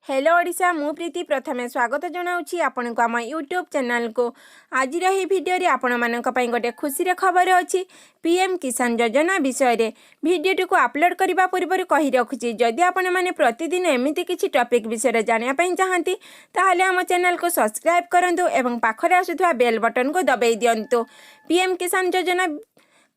Hello Odisha, ମୁଁ ପ୍ରୀତି ପ୍ରଥମେ ସ୍ୱାଗତ ଜଣାଉଛି ଆପଣଙ୍କୁ ଆମ ୟୁଟ୍ୟୁବ୍ ଚ୍ୟାନେଲକୁ। ଆଜିର ଏହି ଭିଡ଼ିଓରେ ଆପଣମାନଙ୍କ ପାଇଁ ଗୋଟେ ଖୁସିର ଖବର ଅଛି ପିଏମ୍ କିଷାନ ଯୋଜନା ବିଷୟରେ। ଭିଡ଼ିଓଟିକୁ ଅପଲୋଡ଼ କରିବା ପୂର୍ବରୁ କହି ରଖୁଛି, ଯଦି ଆପଣମାନେ ପ୍ରତିଦିନ ଏମିତି କିଛି ଟପିକ୍ ବିଷୟରେ ଜାଣିବା ପାଇଁ ଚାହାନ୍ତି, ତାହେଲେ ଆମ ଚ୍ୟାନେଲକୁ ସବସ୍କ୍ରାଇବ୍ କରନ୍ତୁ ଏବଂ ପାଖରେ ଆସୁଥିବା ବେଲ୍ ବଟନକୁ ଦବାଇ ଦିଅନ୍ତୁ। ପିଏମ୍ କିଷାନ ଯୋଜନା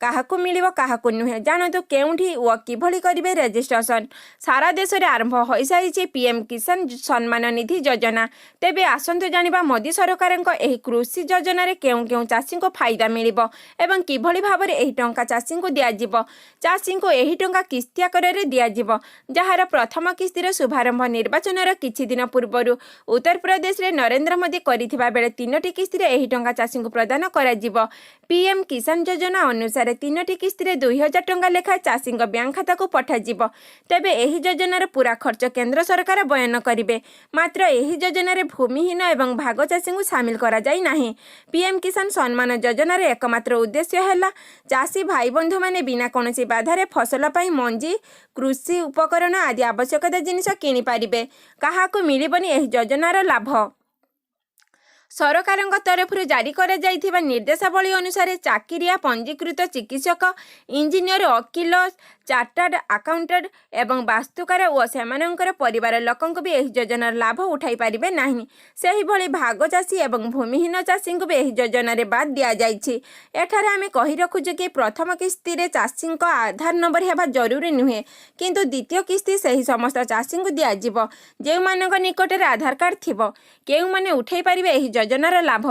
କାହାକୁ ମିଳିବ, କାହାକୁ ନୁହେଁ, ଜାଣନ୍ତୁ କେଉଁଠି ଓ କିଭଳି କରିବେ ରେଜିଷ୍ଟ୍ରେସନ। ସାରା ଦେଶରେ ଆରମ୍ଭ ହୋଇସାରିଛି ପିଏମ୍ କିଷାନ ସମ୍ମାନ ନିଧି ଯୋଜନା। ତେବେ ଆସନ୍ତୁ ଜାଣିବା, ମୋଦି ସରକାରଙ୍କ ଏହି କୃଷି ଯୋଜନାରେ କେଉଁ କେଉଁ ଚାଷୀଙ୍କୁ ଫାଇଦା ମିଳିବ ଏବଂ କିଭଳି ଭାବରେ ଏହି ଟଙ୍କା ଚାଷୀଙ୍କୁ ଦିଆଯିବ। ଚାଷୀଙ୍କୁ ଏହି ଟଙ୍କା କିସ୍ତି ଆକାରରେ ଦିଆଯିବ, ଯାହାର ପ୍ରଥମ କିସ୍ତିର ଶୁଭାରମ୍ଭ ନିର୍ବାଚନର କିଛି ଦିନ ପୂର୍ବରୁ ଉତ୍ତରପ୍ରଦେଶରେ ନରେନ୍ଦ୍ର ମୋଦି କରିଥିବା ବେଳେ ତିନୋଟି କିସ୍ତିରେ ଏହି ଟଙ୍କା ଚାଷୀଙ୍କୁ ପ୍ରଦାନ କରାଯିବ। ପିଏମ୍ କିଷାନ ଯୋଜନା ଅନୁସାରେ ତିନୋଟି କିସ୍ତିରେ 2000 ଟଙ୍କା ଲେଖାଏଁ ଚାଷୀଙ୍କ ବ୍ୟାଙ୍କ ଖାତାକୁ ପଠାଯିବ। ତେବେ ଏହି ଯୋଜନାର ପୁରା ଖର୍ଚ୍ଚ କେନ୍ଦ୍ର ସରକାର ବହନ କରିବେ। ମାତ୍ର ଏହି ଯୋଜନାରେ ଭୂମିହୀନ ଏବଂ ଭାଗ ଚାଷୀଙ୍କୁ ସାମିଲ କରାଯାଇ ନାହିଁ। ପିଏମ୍ କିଷାନ ସମ୍ମାନ ଯୋଜନାର ଏକମାତ୍ର ଉଦ୍ଦେଶ୍ୟ ହେଲା, ଚାଷୀ ଭାଇବନ୍ଧୁମାନେ ବିନା କୌଣସି ବାଧାରେ ଫସଲ ପାଇଁ ମଞ୍ଜି, କୃଷି ଉପକରଣ ଆଦି ଆବଶ୍ୟକତା ଜିନିଷ କିଣିପାରିବେ। କାହାକୁ ମିଳିବନି ଏହି ଯୋଜନାର ଲାଭ? ସରକାରଙ୍କ ତରଫରୁ ଜାରି କରାଯାଇଥିବା ନିର୍ଦ୍ଦେଶାବଳୀ ଅନୁସାରେ ଚାକିରିଆ, ପଞ୍ଜୀକୃତ ଚିକିତ୍ସକ, ଇଞ୍ଜିନିୟର, ଓକିଲ, ଚାର୍ଟାର୍ଡ ଆକାଉଣ୍ଟାଣ୍ଟ ଏବଂ ବାସ୍ତୁକାର ଓ ସେମାନଙ୍କର ପରିବାର ଲୋକଙ୍କୁ ବି ଏହି ଯୋଜନାର ଲାଭ ଉଠାଇ ପାରିବେ ନାହିଁ। ସେହିଭଳି ଭାଗ ଚାଷୀ ଏବଂ ଭୂମିହୀନ ଚାଷୀଙ୍କୁ ବି ଏହି ଯୋଜନାରେ ବାଦ୍ ଦିଆଯାଇଛି। ଏଠାରେ ଆମେ କହି ରଖୁଛୁ କି, ପ୍ରଥମ କିସ୍ତିରେ ଚାଷୀଙ୍କ ଆଧାର ନମ୍ବର ହେବା ଜରୁରୀ ନୁହେଁ, କିନ୍ତୁ ଦ୍ୱିତୀୟ କିସ୍ତି ସେହି ସମସ୍ତ ଚାଷୀଙ୍କୁ ଦିଆଯିବ, ଯେଉଁମାନଙ୍କ ନିକଟରେ ଆଧାର କାର୍ଡ଼ ଥିବ। କେଉଁମାନେ ଉଠାଇ ପାରିବେ ଏହି ଯୋଜନାର ଲାଭ?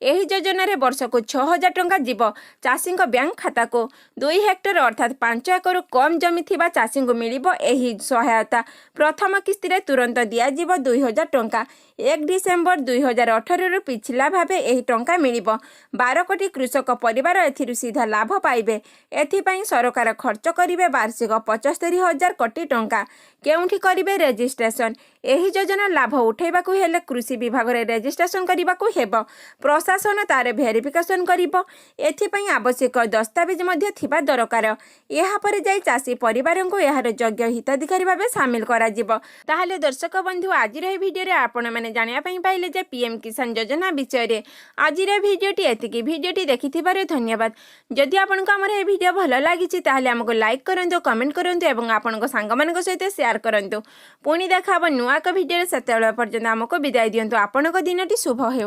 ଏହି ଯୋଜନାରେ ବର୍ଷକୁ 6000 ଟଙ୍କା ଯିବ ଚାଷୀଙ୍କ ବ୍ୟାଙ୍କ ଖାତାକୁ। 2 ହେକ୍ଟର ଅର୍ଥାତ୍ 5 ଏକରରୁ କମ୍ ଜମି ଥିବା ଚାଷୀଙ୍କୁ ମିଳିବ ଏହି ସହାୟତା। ପ୍ରଥମ କିସ୍ତିରେ ତୁରନ୍ତ ଦିଆଯିବ 2000 ଟଙ୍କା। 1 ଡିସେମ୍ବର 2018ରୁ ପିଛିଲା ଭାବେ ଏହି ଟଙ୍କା ମିଳିବ। 12 କୋଟି କୃଷକ ପରିବାର ଏଥିରୁ ସିଧା ଲାଭ ପାଇବେ। ଏଥିପାଇଁ ସରକାର ଖର୍ଚ୍ଚ କରିବେ ବାର୍ଷିକ 75,000 କୋଟି ଟଙ୍କା। କେଉଁଠି କରିବେ ରେଜିଷ୍ଟ୍ରେସନ? ଏହି ଯୋଜନା ଲାଭ ଉଠାଇବାକୁ ହେଲେ କୃଷି ବିଭାଗରେ ରେଜିଷ୍ଟ୍ରେସନ କରିବାକୁ ହେବ। ପ୍ରଶାସନ ତାର ଭେରିଫିକେସନ କରିବ। ଏଥିପାଇଁ ଆବଶ୍ୟକ ଦସ୍ତାବିଜ ମଧ୍ୟ ଥିବା ଦରକାର। ଏହାପରେ ଯାଇ ଚାଷୀ ପରିବାରଙ୍କୁ ଏହାର ଯୋଗ୍ୟ ହିତାଧିକାରୀ ଭାବେ ସାମିଲ କରାଯିବ। ତାହେଲେ ଦର୍ଶକ ବନ୍ଧୁ, ଆଜିର ଏହି ଭିଡ଼ିଓରେ ଆପଣମାନେ ଜାଣିବା ପାଇଁ ପାଇଲେ ଯେ ପିଏମ୍ କିଷାନ ଯୋଜନା ବିଷୟରେ। ଆଜିର ଭିଡ଼ିଓଟି ଏତିକି। ଭିଡ଼ିଓଟି ଦେଖିଥିବାରୁ ଧନ୍ୟବାଦ। ଯଦି ଆପଣଙ୍କୁ ଆମର ଏହି ଭିଡ଼ିଓ ଭଲ ଲାଗିଛି, ତାହେଲେ ଆମକୁ ଲାଇକ୍ କରନ୍ତୁ, କମେଣ୍ଟ କରନ୍ତୁ ଏବଂ ଆପଣଙ୍କ ସାଙ୍ଗମାନଙ୍କ ସହିତ ସେୟାର କରନ୍ତୁ। ପୁଣି ଦେଖା ହେବ ନୂଆ ଏକ ଭିଡ଼ିଓରେ। ସେତେବେଳେ ପର୍ଯ୍ୟନ୍ତ ଆମକୁ ବିଦାୟ ଦିଅନ୍ତୁ। ଆପଣଙ୍କ ଦିନଟି ଶୁଭ ହେଉ।